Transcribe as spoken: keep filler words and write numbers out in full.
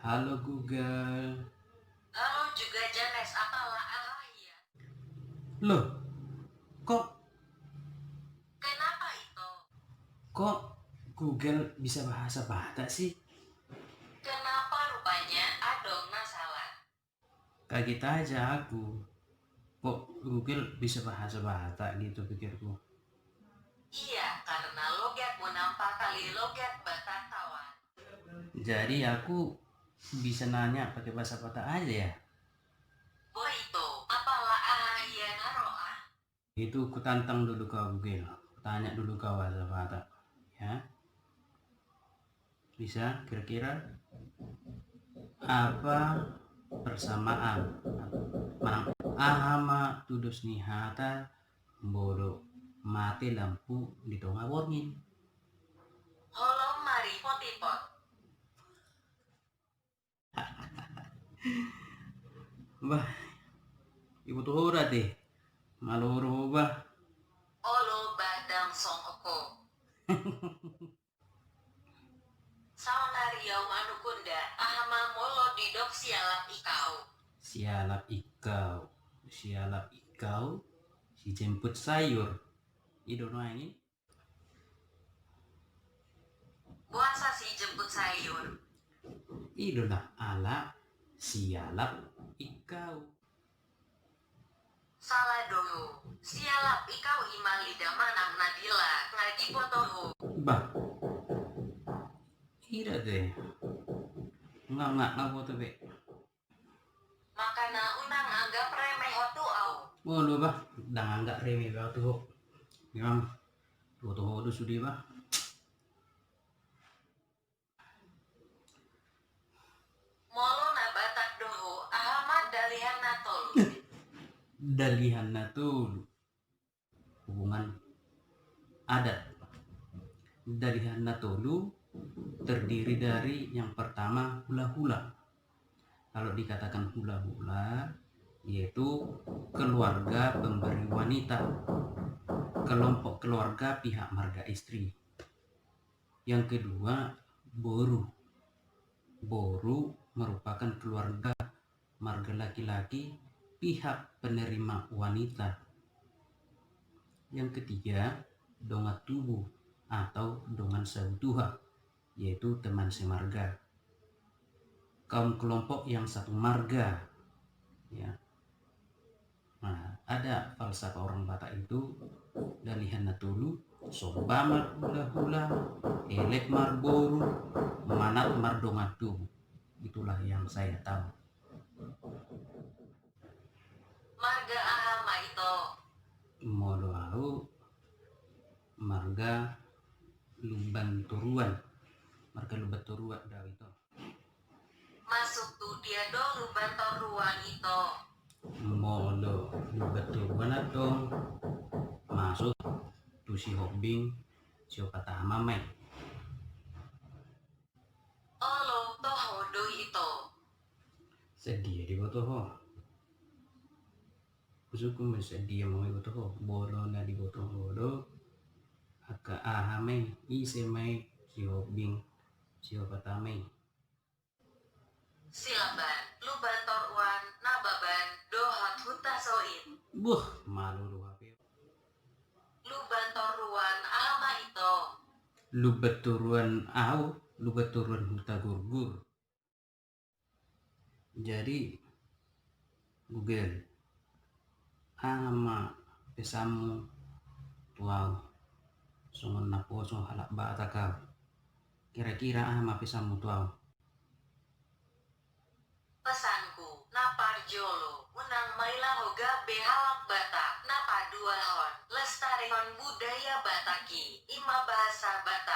Halo Google. Halo juga Janes, apala aha hian? Loh, kok Kenapa ito? Kok Google bisa bahasa Batak sih? Kenapa rupanya adong na salah? Kaget aja aku. Kok Google bisa bahasa Batak gitu pikirku. Iya, karena logat mu nampak kali logat Batak kawan. Jadi aku bisa nanya pakai bahasa Batak aja ya? Boy ito, apala aha hian aro ah? Itu kutantang dulu kau Google, kutanya dulu kau bahasa Batak, ya. Bisa kira-kira apa persamaan manang aha ma tudos ni hata molo mate lampu di tonga borngin? Holom maripot-ipot. Bah, iboto ho da te. Maloro ho bah. Olo bah, dang songko. Saonari au manukunda, aha ma molo didok sialap ikau? Sialap ikau, sialap ikau, si jemput sayur. I do nuaeng i. Boasa si jemput sayur? I do lah ala sialap ikau. Salah do ho, sialap ikau i ma lida manang na dila nga diboto ho. Bah. I da te. Nga, nga, nga boto be. Makana unang anggap remeh ho tu au. Olo bah, dang anggap remeh be au tu ho. Memang diboto ho do sude bah. Molo na Batak do ho, aha ma dalihan na tolu? Dalihan na tolu. Hubungan adat. Dalihan na tolu terdiri dari yang pertama hula-hula. Kalau dikatakan hula-hula, yaitu keluarga pemberi wanita, kelompok keluarga pihak marga istri. Yang kedua, boru. Boru merupakan keluarga marga laki-laki pihak penerima wanita. Yang ketiga, dongan tubu atau dongan sautuha, yaitu teman semarga. Kaum kelompok yang satu marga, ya. Nah, ada falsafah orang Batak itu, dalihan na tolu, somba marhula-hula, elek marboru, manat mardongan tubu. Itulah yang saya tahu. Marga aha ma ito? Molo au marga Lumban Toruan. Marga Lumban Toruan da ito. Masuk tu dia do Lumban Toruan ito? Molo Lumban Toruan antong masuk tu Sihombing, Siopat Ama ma i. Olo, toho do ito. Sadia diboto ho? Maksudku ma sadia ma diboto ho? Molo na diboto ho do angka aha ma i, ise ma i, Sihombing, Siopat Ama i. Silaban, Lumban Toruan, Nababan, dohot Huta Soit. Buh, malolo hape. Lumban Toruan aha ma ito? Lumban Toruan au, Lumban Toruan Hutagurgur. Jadi, Google, aha ma pesanmu tu au? Songon na poso halak Batak au. Kira-kira aha ma pesanmu tu au? Pesanku na parjolo, unang maila ho gabe halak Batak. Na paduahon, lestarihon budaya Batak i, i ma bahasa Batak.